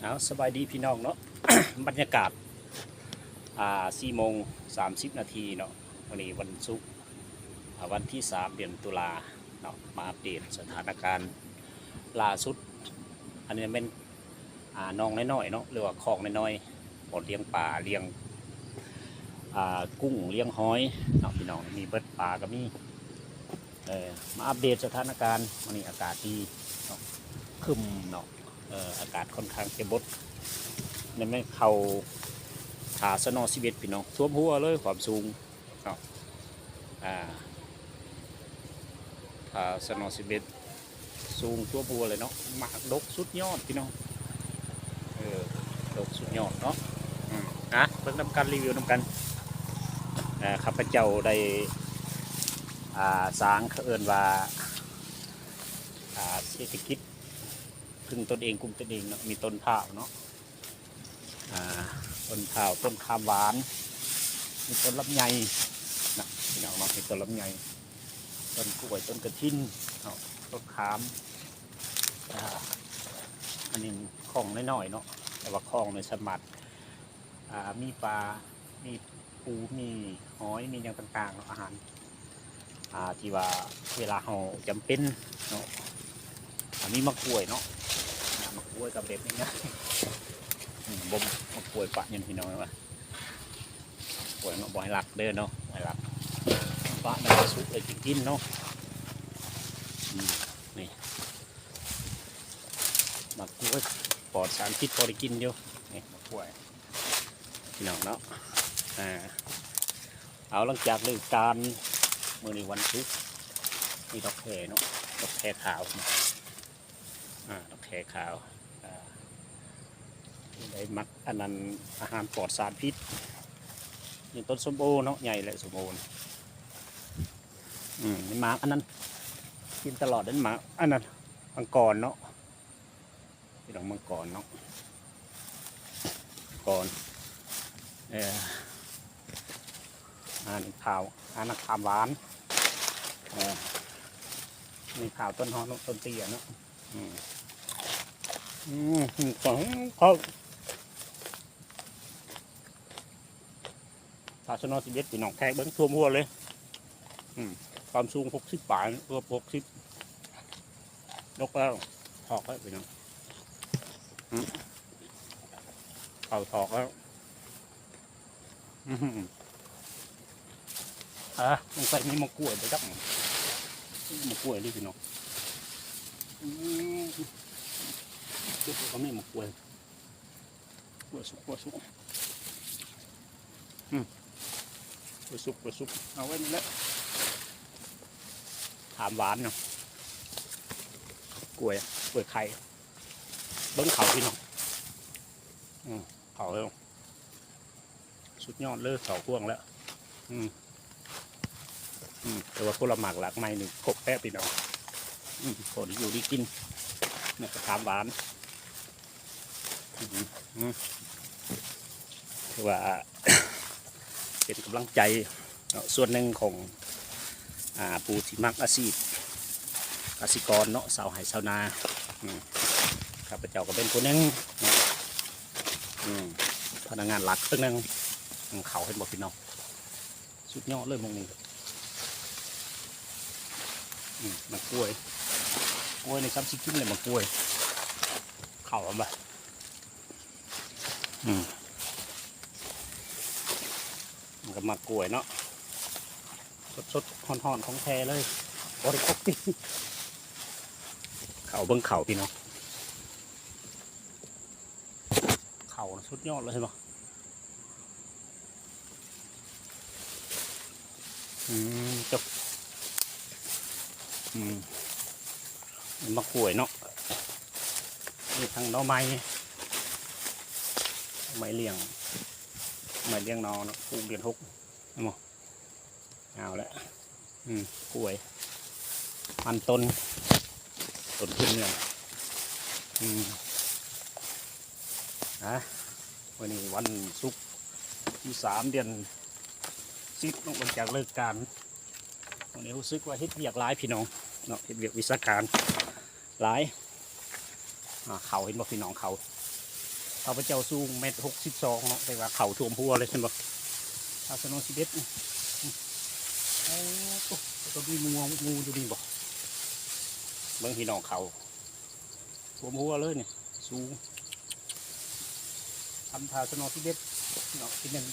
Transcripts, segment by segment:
ເອົາ ສະບາຍດີພີ່ນ້ອງເນາະ ບັນຍາກາດ ອ່າ ສີ່ໂມງສາມສິບນາທີເນາະ ມື້ນີ້ວັນສຸກ ອ່າ ວັນທີສາມ ເດືອນຕຸລາເນາະ ມາອັບເດດສະຖານະການລ່າສຸດ. ອັນນີ້ແມ່ນ ອ່າ ໜອງນ້ອຍໆເນາະ ຫຼືວ່າຄອງນ້ອຍໆ ບ່ອນລ້ຽງປາ ລ້ຽງ ອ່າ ກຸ້ງ ລ້ຽງຫອຍເນາະ ພີ່ນ້ອງ ມີເບິດ ປາກໍມີ. ເອີ ມາອັບເດດສະຖານະການ ມື້ນີ້ອາກາດດີເນາະ ຄຶ້ມເນາະ ເອີ ອາກາດຄ່ອນຂ້າງຈະບົດ ແມ່ນເຂົ້າທ່າສະໜໍສິບເອັດ ພີ່ນ້ອງ ຖ້ວມຫົວເລີຍ ຄວາມສູງເນາະ ອ່າ ຖ້າສະໜໍສິບເອັດ ສູງຖ້ວມຫົວເລີຍເນາະ ໝາກດົກສຸດຍອດ ພີ່ນ້ອງ ເອີ ດົກສຸດຍອດເນາະ. ອືມ ອ່ະ ເບິ່ງນຳກັນ ຣີວິວນຳກັນ. ເອີ ຂ້າພະເຈົ້າໄດ້ ອ່າ ສ້າງ ເຂົາເອີ້ນວ່າ ອ່າ ເສດຖະກິດ ເພິ່ງຕົນເອງ ກຸ້ມຕົນເອງເນາະ ມີຕົ້ນພ້າວເນາະ ອ່າ ຕົ້ນພ້າວ ຕົ້ນຄາມຫວານ ມີຕົ້ນລຳໄຍເນາະ ພີ່ນ້ອງເນາະ ມີຕົ້ນລຳໄຍ ຕົ້ນກ້ວຍ ຕົ້ນກະຖິນເນາະ ຕົ້ນຂາມ. ອ່າ ອັນນີ້ຄອງນ້ອຍໆເນາະ ແຕ່ວ່າຄອງນີ້ສາມາດ ອ່າ ມີປາ ມີປູ ມີຫອຍ ມີຫຍັງຕ່າງໆເນາະ ອາຫານ ອ່າ ທີ່ວ່າເວລາເຮົາຈຳເປັນເນາະ. ອ່າ ມີໝາກກ້ວຍເນາະ ໝາກກ້ວຍກໍແບບງ່າຍໆ ອືມ ບໍ່ ໝາກກ້ວຍປະຍັງ ພີ່ນ້ອງວ່າ ກ້ວຍເນາະ ບໍ່ໃຫ້ລັກເດີເນາະ ບໍ່ໃຫ້ລັກ ປະແລ້ວກໍສຸກເລີຍກິນກິນເນາະ. ອືມ ນີ້ ໝາກກ້ວຍປອດສານພິດ ພໍໄດ້ກິນຢູ່ ນີ້ໝາກກ້ວຍ ພີ່ນ້ອງເນາະ. ອ່າ ເອົາ ຫຼັງຈາກເລີກການ ມື້ນີ້ວັນສຸກ ມີດອກແຄເນາະ ດອກແຄຂາວ ອ່າ ດອກແຄຂາວ ອ່າ ໄດ້ໝັກອັນນັ້ນ ອາຫານປອດສານພິດ. ມີຕົ້ນສົ້ມໂອເນາະ ໃຫຍ່ແຫຼະສົ້ມໂອ ອືມ ມີໝາກອັນນັ້ນ ກິນຕະຫຼອດເດ້ ໝາກອັນນັ້ນ ມັງກອນເນາະ ພີ່ນ້ອງ ມັງກອນເນາະ ມັງກອນ ເອີ ອັນນີ້ຂາວ ອັນນັ້ນຂາມຫວານ ເອີ ນີ້ຂາວ ຕົ້ນຮອນເນາະ ຕົ້ນເຕ້ຍເນາະ ອືມ ອືມ ຂອງເຂົາ ຖ້າສະໜໍສິບເອັດ ພີ່ນ້ອງ ແທກເບິ່ງ ຖ້ວມຫົວເລີຍ ອືມ ຄວາມສູງຫົກສິບປາຍ ເກືອບຫົກສິບ ຍົກແລ້ວ ຖອກແລ້ວ ພີ່ນ້ອງ ອືມ ເຂົ້າຖອກແລ້ວ ອືມ ອ່າ ສົງໄສມີໝາກກ້ວຍໄປຈັກ ໝາກກ້ວຍເດ້ ພີ່ນ້ອງ ອືມ ເກັບເອົາກໍມີໝາກກ້ວຍ ກວຍສຸກ ກວຍສຸກ ອືມ ກວຍສຸກ ກວຍສຸກ ເອົາໄວ້ນີ້ແຫຼະ ຂາມຫວານເນາະ ກ້ວຍ ກ້ວຍໄຂ່ ເບິ່ງເຂົາ ພີ່ນ້ອງ ອືມ ເຂົາ ສຸດຍອດເລີຍ ເຂົາພວງແລ້ວ ອືມ ອືມ ແຕ່ວ່າຜົນລະໝາກລາກໄມ້ນີ້ຄົບແທ້ ພີ່ນ້ອງ ອືມ ພໍໄດ້ຢູ່ໄດ້ກິນ ແມ່ນກະຂາມຫວານ ອືມ ອືມ ຖືວ່າເປັນກຳລັງໃຈເນາະ ສ່ວນໜຶ່ງຂອງ ອ່າ ຜູ້ທີ່ມັກອາຊີບກະສິກອນເນາະ ຊາວໄຮ່ຊາວນາ ອືມ ຂ້າພະເຈົ້າກໍເປັນຜູ້ໜຶ່ງເນາະ ອືມ ພະນັກງານຫຼັກຜູ້ໜຶ່ງ ອືມ ເຂົາເຫັນບໍ່ ພີ່ນ້ອງ? ສຸດຍອດເລີຍໝ່ອງນີ້ ອືມ ໝາກກ້ວຍ ກ້ວຍນີ້ຊ້ຳຊິກິນເລີຍ ໝາກກ້ວຍ ເຂົ້າເອົາບໍ່ ອືມ ມັນກໍໝາກກ້ວຍເນາະ ສົດໆ ຮ້ອນໆ ຂອງແທ້ເລີຍ ບໍ່ໄດ້ກົກ ເຂົ້າ ເບິ່ງເຂົ້າ ພີ່ນ້ອງ. ເຂົ້ານະສຸດຍອດເລີຍ ເຫັນບໍ່? ອືມ ຈົບ ອືມ ໝາກກ້ວຍເນາະ ມີທັງໜໍ່ໄມ້ ໄມ້ລ້ຽງ ໄມ້ລ້ຽງໜໍ່ເນາະ ປູກເດືອນຫົກ ເຫັນບໍ່? ເອົາລະ ອືມ ກ້ວຍ ມັນຕົ້ນ ຕົ້ນທຶນເມືອງ ອືມ ອ່າ ມື້ນີ້ວັນສຸກທີສາມ ເດືອນສິບເນາະ ຫຼັງຈາກເລີກການ ມື້ນີ້ຮູ້ສຶກວ່າເຮັດວຽກຫຼາຍພີ່ນ້ອງເນາະ ເຮັດວຽກວິຊາການຫຼາຍ ອ່າ ເຂົ້າ ເຫັນບໍ່ພີ່ນ້ອງ ເຂົ້າ ຂ້າພະເຈົ້າສູງແມັດຫົກສິບສອງເນາະ ແຕ່ວ່າເຂົ້າຖ້ວມຫົວເລີຍ ເຫັນບໍ່? ທາສະໂນສິບເອັດນີ້ ໂອ້ໂຫ ກໍມີງູ ງູຢູ່ນີ້ບໍ່? ເບິ່ງພີ່ນ້ອງ ເຂົ້າຖ້ວມຫົວເລີຍນີ້ ສູງ ທຳທາສະໂນສິບເອັດເນາະ ທີ່ແມ່ນ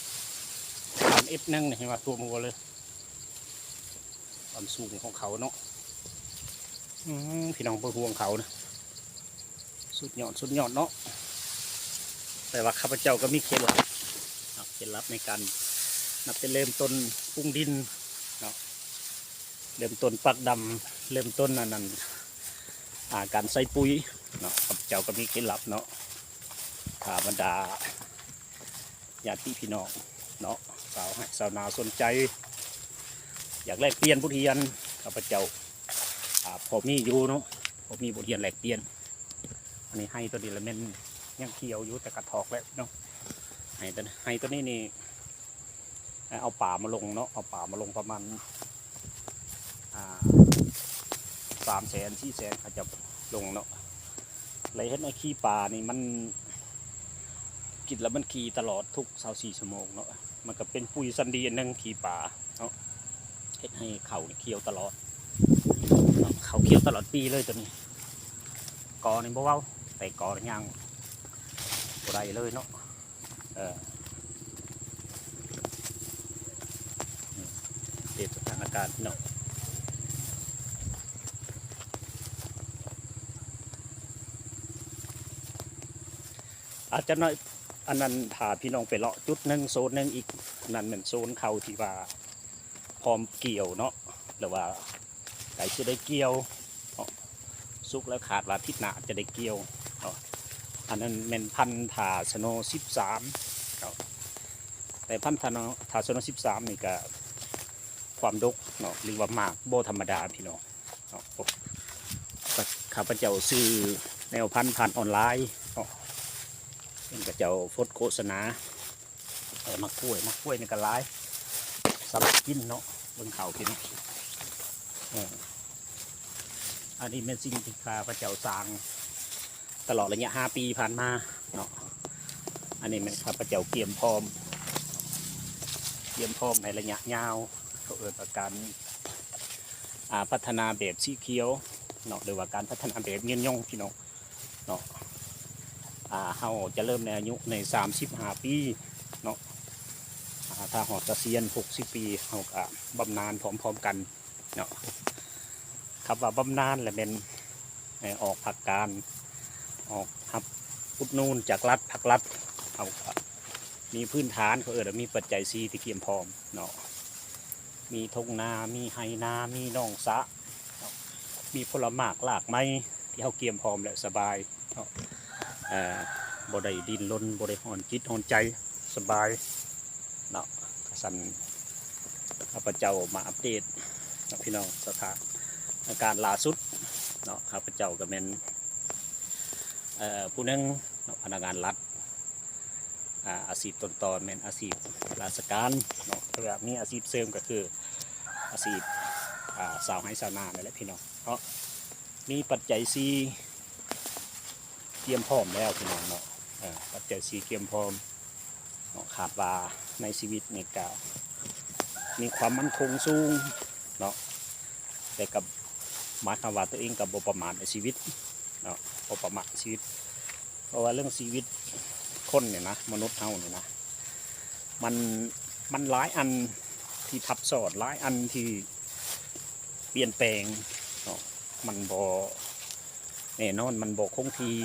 ທຳເອັຟໜຶ່ງນີ້ ເຫັນວ່າຖ້ວມຫົວເລີຍ ຄວາມສູງຂອງເຂົາເນາະ. ອືມ ພີ່ນ້ອງເບິ່ງຮວງເຂົານະ ສຸດຍອດ ສຸດຍອດເນາະ. ແຕ່ວ່າຂ້າພະເຈົ້າກໍມີເຄັດລັບເນາະ ເຄັດລັບໃນການນັບແຕ່ເລີ່ມຕົ້ນປຸງດິນເນາະ ເລີ່ມຕົ້ນປັກດຳ ເລີ່ມຕົ້ນອັນນັ້ນ ອ່າ ການໃສ່ປຸ໋ຍເນາະ ຂ້າພະເຈົ້າກໍມີເຄັດລັບເນາະ. ຖ້າບັນດາ ຍາດຕິພີ່ນ້ອງເນາະ ຊາວໄຮ່ຊາວນາສົນໃຈ ຢາກແລກປ່ຽນບົດຮຽນ ຂ້າພະເຈົ້າ ອ່າ ພໍມີຢູ່ເນາະ ພໍມີບົດຮຽນແລກປ່ຽນ. ອັນນີ້ໄຮ່ຕົວນີ້ລະແມ່ນຍັງຂຽວຢູ່ ແຕ່ກະຖອກແລ້ວເນາະ. ໄຮ່ຕົວ ໄຮ່ຕົວນີ້ນີ້ ເອົາປາມາລົງເນາະ ເອົາປາມາລົງປະມານ ອ່າ ສາມແສນ ສີ່ແສນ ເຂົາຈະລົງເນາະ. ແລະເຮັດໃຫ້ຂີ້ປານີ້ມັນ ກິນແລ້ວມັນຂີ້ຕະຫຼອດທຸກຊາວສີ່ຊົ່ວໂມງເນາະ ມັນກໍເປັນປຸ໋ຍຊັ້ນດີອັນໜຶ່ງ ຂີ້ປາເນາະ ເຮັດໃຫ້ເຂົ້ານີ້ຂຽວຕະຫຼອດເນາະ ເຂົ້າຂຽວຕະຫຼອດປີເລີຍຕົວນີ້. ກໍນີ້ບໍ່ເວົ້າ ແຕ່ກໍນີ້ຍ່າງບໍ່ໄດ້ເລີຍເນາະ. ເອີ ນີ້ ອັບເດດສະຖານະການເນາະ ອາດຈະໜ້ອຍ ອັນນັ້ນ ຖ້າພີ່ນ້ອງໄປເລາະຈຸດໜຶ່ງ ໂຊນໜຶ່ງອີກ ອັນນັ້ນແມ່ນໂຊນເຂົາທີ່ວ່າ ພ້ອມກ່ຽວເນາະ ຫຼືວ່າໃກ້ຊິໄດ້ກ່ຽວເນາະ ສຸກແລ້ວ ຄາດວ່າທິດໜ້າຈະໄດ້ກ່ຽວເນາະ. ອັນນັ້ນແມ່ນພັນທາສະໂນສິບສາມເນາະ ແຕ່ພັນທາສະໂນສິບສາມນີ້ກະຄວາມດົກເນາະ ຫຼືວ່າໝາກບໍ່ທຳມະດາພີ່ນ້ອງເນາະ. ຂ້າພະເຈົ້າຊື້ແນວພັນຜ່ານອອນລາຍເນາະ ເພິ່ນເຂົາເຈົ້າໂພສໂຄສະນາ ເອີ ໝາກກ້ວຍ ໝາກກ້ວຍນີ້ກໍຫຼາຍ ສຳລັບກິນເນາະ. ເບິ່ງເຂົ້າພີ່ນ້ອງ ເອີ ອັນນີ້ແມ່ນສິ່ງທີ່ຂ້າພະເຈົ້າສ້າງຕະຫຼອດໄລຍະຫ້າປີຜ່ານມາເນາະ. ອັນນີ້ແມ່ນຂ້າພະເຈົ້າກຽມພ້ອມ ກຽມພ້ອມໃນໄລຍະຍາວ ເຂົາເອີ້ນວ່າການ ອ່າ ພັດທະນາແບບສີຂຽວເນາະ ຫຼືວ່າການພັດທະນາແບບຍືນຍົງພີ່ນ້ອງເນາະ. ອ່າ ເຮົາຈະເລີ່ມໃນອາຍຸໃນສາມສິບຫ້າປີເນາະ ອ່າ ຖ້າຮອດກະສຽນຫົກສິບປີ ເຮົາກະບຳນານພ້ອມໆກັນເນາະ. ຄຳວ່າບຳນານລະແມ່ນ ເອີ ອອກພັກການ ອອກຮັບອຸດໜູນຈາກລັດ ພັກລັດ ເຮົາກະມີພື້ນຖານ ເຂົາເອີ້ນວ່າມີປັດໄຈສີ່ທີ່ກຽມພ້ອມເນາະ. ມີທົ່ງນາ ມີໄຮ່ນາ ມີໜອງສະເນາະ ມີຜົນລະໝາກລາກໄມ້ທີ່ເຮົາກຽມພ້ອມແລ້ວ ສະບາຍເນາະ ເອີ ບໍ່ໄດ້ດີ້ນລົນ ບໍ່ໄດ້ຮ້ອນຈິດຮ້ອນໃຈ ສະບາຍເນາະ. ກະຊັ້ນ ຂ້າພະເຈົ້າມາອັບເດດເນາະ ພີ່ນ້ອງ ສະຖານະການລ່າສຸດເນາະ. ຂ້າພະເຈົ້າກະແມ່ນ ເອີ ຜູ້ໜຶ່ງເນາະ ພະນັກງານລັດ ອາ ອາຊີບຕົ້ນຕໍແມ່ນອາຊີບລາຊະການເນາະ ແຕ່ວ່າມີອາຊີບເສີມກໍຄືອາຊີບ ອາ ຊາວໄຮ່ຊາວນານີ້ແຫຼະພີ່ນ້ອງເນາະ. ມີປັດໄຈສີ່ກຽມພ້ອມແລ້ວພີ່ນ້ອງເນາະ ເອີ ປັດໄຈສີ່ກຽມພ້ອມເນາະ. ຄາດວ່າໃນຊີວິດນີ້ກະມີຄວາມໝັ້ນຄົງສູງເນາະ ແຕ່ກໍໝາຍຄວາມວ່າຕົວເອງກໍບໍ່ປະໝາດໃນຊີວິດ ເນາະ ບໍ່ປະໝາດຊີວິດ ເພາະວ່າເລື່ອງຊີວິດຄົນນີ້ນະ ມະນຸດເຮົານີ້ນະ ມັນ ມັນຫຼາຍອັນທີ່ທັບຊ້ອນ ຫຼາຍອັນທີ່ປ່ຽນແປງເນາະ ມັນບໍ່ແນ່ນອນ ມັນບໍ່ຄົງທີ່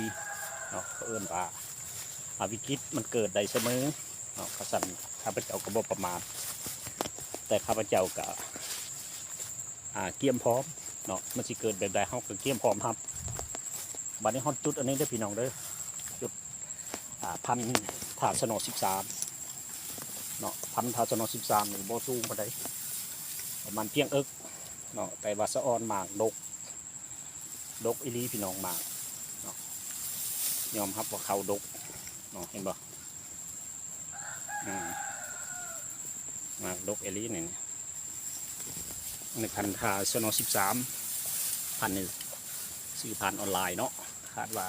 ເນາະ. ເຂົາເອີ້ນວ່າ ອາ ວິກິດມັນເກີດໄດ້ສະເໝີເນາະ ວ່າຊັ້ນ ຂ້າພະເຈົ້າກໍບໍ່ປະໝາດ ແຕ່ຂ້າພະເຈົ້າກໍ ອາ ກຽມພ້ອມເນາະ ມັນຊິເກີດແບບໃດເຮົາກໍກຽມພ້ອມຮັບ. ບາດນີ້ຮອດຈຸດອັນນີ້ເດີພີ່ນ້ອງເດີ ຈຸດ ອາ ພັນທາສະໂນສິບສາມເນາະ ພັນທາສະໂນສິບສາມນີ້ບໍ່ສູງປານໃດ ປະມານພຽງເອິກເນາະ ແຕ່ວ່າສະອອນໝາກດົກ ດົກອີ່ຫຼີພີ່ນ້ອງ ໝາກເນາະ ຍອມຮັບວ່າເຂົາດົກເນາະ ເຫັນບໍ່? ອາ ໝາກດົກອີ່ຫຼີນີ້ ອັນນີ້ພັນທາສະໂນສິບສາມ ພັນນີ້ຊື້ຜ່ານອອນລາຍເນາະ ຄາດວ່າ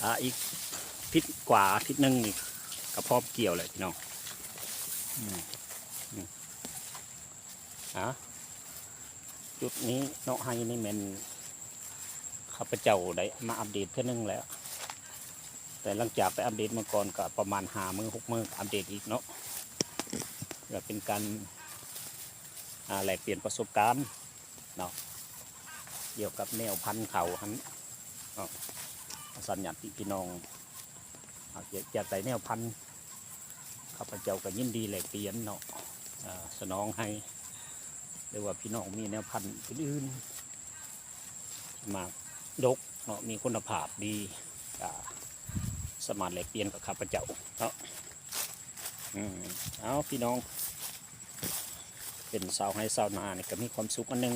ອາ ອີກ ທິດກວ່າທິດໜຶ່ງນີ້ກໍພ້ອມກ່ຽວແລ້ວພີ່ນ້ອງ. ອືມ ອືມ ອ່າ ຈຸດນີ້ເນາະ ໄຮ່ນີ້ແມ່ນຂ້າພະເຈົ້າໄດ້ມາອັບເດດເທື່ອໜຶ່ງແລ້ວ, ແຕ່ຫຼັງຈາກໄປອັບເດດມື້ກ່ອນກໍປະມານຫ້າມື້ຫົກມື້ ອັບເດດອີກເນາະ ເພື່ອເປັນການ ອ່າ ແລກປ່ຽນປະສົບການເນາະ ກ່ຽວກັບແນວພັນເຂົ້າຫັ້ນເນາະ. ສັນຍາດພີ່ນ້ອງ ອາ ຢາກ ຢາກໄດ້ແນວພັນ ຂ້າພະເຈົ້າກໍຍິນດີແລກປ່ຽນເນາະ ອາ ສະໜອງໃຫ້ ຫຼືວ່າພີ່ນ້ອງມີແນວພັນອື່ນໆ ໝາກດົກເນາະ ມີຄຸນນະພາບດີ ກໍສາມາດແລກປ່ຽນກັບຂ້າພະເຈົ້າເນາະ. ອືມ ເອົາ ພີ່ນ້ອງ ເປັນຊາວໄຮ່ຊາວນານີ້ກໍມີຄວາມສຸກອັນໜຶ່ງ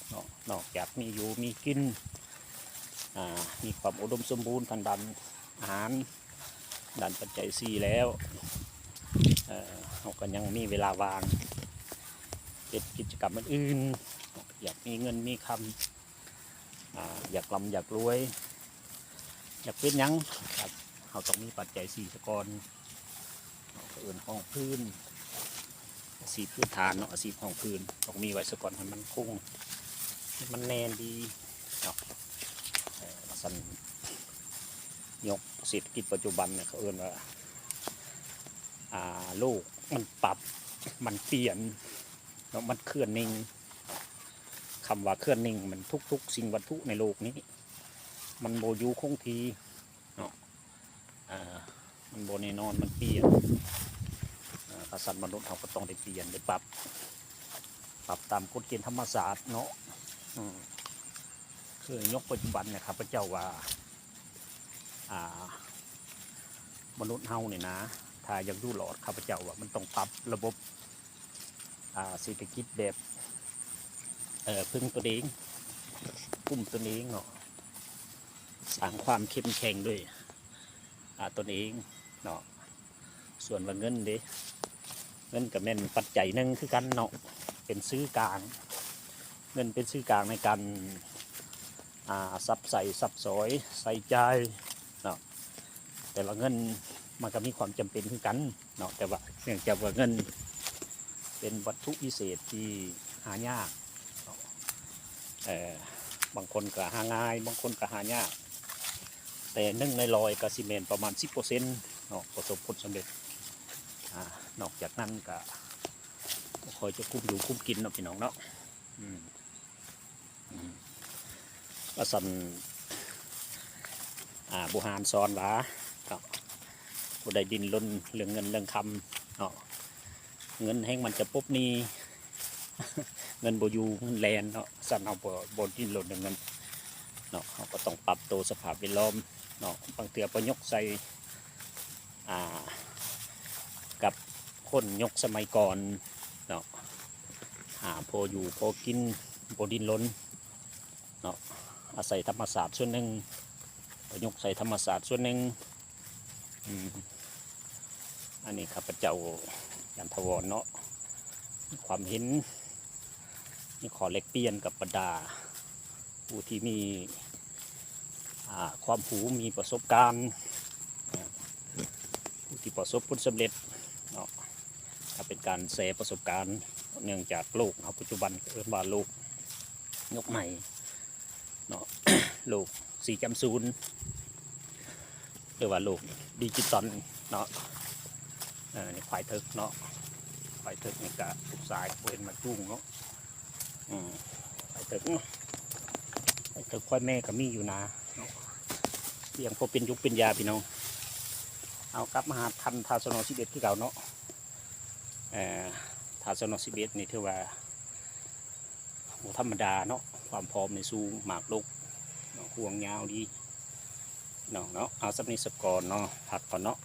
ເນາະ ນອກຈາກມີຢູ່ມີກິນ ອ່າ ມີຄວາມອຸດົມສົມບູນທາງດ້ານອາຫານ ດ້ານປັດໄຈສີ່ແລ້ວ ເອີ ເຮົາກໍຍັງມີເວລາວ່າງເຮັດກິດຈະກຳອື່ນໆ ຢາກມີເງິນມີຄຳ ອ່າ ຢາກລ່ຳຢາກລວຍ ຢາກເປັນຫຍັງ ເຮົາຕ້ອງມີປັດໄຈສີ່ສາກ່ອນ. ເຂົາເອີ້ນຮອງພື້ນ ອາຊີບພື້ນຖານເນາະ ອາຊີບຮອງພື້ນຕ້ອງມີໄວ້ສາກ່ອນ ໃຫ້ມັນຄົງ ໃຫ້ມັນແໜ້ນດີເນາະ. ເອີ ວ່າຊັ້ນ ຍົກເສດຖະກິດປັດຈຸບັນເນຍ ເຂົາເອີ້ນວ່າ ອ່າ ໂລກມັນປັບ ມັນປ່ຽນເນາະ ມັນເຄື່ອນໜິ່ງ. ຄຳວ່າເຄື່ອນໜິ່ງ ມັນທຸກໆສິ່ງວັດຖຸໃນໂລກນີ້ ມັນບໍ່ຢູ່ຄົງທີ່ເນາະ ເອີ ມັນບໍ່ແນ່ນອນ ມັນປ່ຽນ. ເອີ ກະສັນມະນຸດເຮົາກໍຕ້ອງໄດ້ປ່ຽນ ໄດ້ປັບ ປັບຕາມກົດເກນທຳມະຊາດເນາະ. ອືມ ຄືຍົກປັດຈຸບັນເນຍ ຂ້າພະເຈົ້າວ່າ ອ່າ ມະນຸດເຮົານີ້ນະ ຖ້າຢາກຢູ່ລອດ ຂ້າພະເຈົ້າວ່າມັນຕ້ອງປັບລະບົບ ອ່າ ເສດຖະກິດແບບ ເອີ ເພິ່ງຕົນເອງ ກຸ້ມຕົນເອງເນາະ ສ້າງຄວາມເຂັ້ມແຂງດ້ວຍ ອ່າ ຕົນເອງເນາະ. ສ່ວນວ່າເງິນເດ ເງິນກໍແມ່ນປັດໄຈໜຶ່ງຄືກັນເນາະ ເປັນສື່ກາງ ເງິນເປັນສື່ກາງໃນການ ອ່າ ສັບໃຊ້ສັບສອຍ ໃຊ້ຈ່າຍເນາະ. ແຕ່ວ່າເງິນມັນກໍມີຄວາມຈຳເປັນຄືກັນເນາະ ແຕ່ວ່າເນື່ອງຈາກວ່າເງິນເປັນວັດຖຸພິເສດທີ່ຫາຍາກເນາະ ເອີ ບາງຄົນກໍຫາງ່າຍ ບາງຄົນກໍຫາຍາກ ແຕ່ໜຶ່ງໃນຮ້ອຍກໍຊິແມ່ນປະມານສິບເປີເຊັນເນາະ ປະສົບຜົນສຳເລັດ. ອ່າ ນອກຈາກນັ້ນກໍບໍ່ຄ່ອຍຈະກຸ້ມຢູ່ກຸ້ມກິນເນາະ ພີ່ນ້ອງເນາະ. ອືມ ອືມ ວ່າຊັ້ນ ອ່າ ບູຮານສອນວ່າເນາະ ຜູ້ໃດດີ້ນລົນເລື່ອງເງິນເລື່ອງຄຳເນາະ ເງິນແຮ່ງມັນຈະປົບໜີ້ ເງິນບໍ່ຢູ່ ເງິນແລ່ນເນາະ. ຊັ້ນເຮົາບໍ່ ບໍ່ດີ້ນລົນເລື່ອງເງິນເນາະ ເຮົາກໍຕ້ອງປັບໂຕສະພາບແວດລ້ອມເນາະ. ບາງເທື່ອໄປຍົກໃສ່ ອ່າ ກັບຄົນຍົກສະໄໝກ່ອນເນາະ ຫາພໍຢູ່ພໍກິນ ບໍ່ດີ້ນລົນເນາະ ອາໄສທຳມະຊາດສ່ວນໜຶ່ງ ປະຍຸກໃສ່ທຳມະຊາດສ່ວນໜຶ່ງ. ອືມ ອັນນີ້ຂ້າພະເຈົ້າ ຈັນທະວອນເນາະ ມີຄວາມເຫັນ ມີຂໍ້ແລກປ່ຽນກັບບັນດາຜູ້ທີ່ມີ ອ່າ ຄວາມຮູ້ ມີປະສົບການ ອາ ຜູ້ທີ່ປະສົບຜົນສຳເລັດເນາະ ກໍເປັນການແຊປະສົບການ ເນື່ອງຈາກໂລກເຮົາປັດຈຸບັນ ເອີ້ນວ່າໂລກຍຸກໃໝ່ເນາະ ໂລກສີ່ຈຸດສູນ ຫຼືວ່າໂລກດິຈິຕອນເນາະ. ເອີ ນີ້ຄວາຍເຖິກເນາະ ຄວາຍເຖິກນີ້ກະລູກຊາຍບໍ່ເຫັນມາຈູງເນາະ. ອືມ ຄວາຍເຖິກເນາະ ຄວາຍເຖິກຄວາຍແມ່ກໍມີຢູ່ນາເນາະ ລ້ຽງພໍເປັນຢູກເປັນຢາພີ່ນ້ອງ. ເອົາ ກັບມາຫາທ່ານ ທ່ານ ສນ ສິບເອັດ ຄືເກົ່າເນາະ. ເອີ ທ່ານ ສນ ສິບເອັດ ນີ້ຖືວ່າບໍ່ທຳມະດາເນາະ ຄວາມພ້ອມນີ້ສູງ ໝາກດົກເນາະ ຮວງຍາວດີ ນ້ອງເນາະ. ເອົາສ່ຳນີ້ສາກ່ອນເນາະ ພັກກ່ອນເນາະ.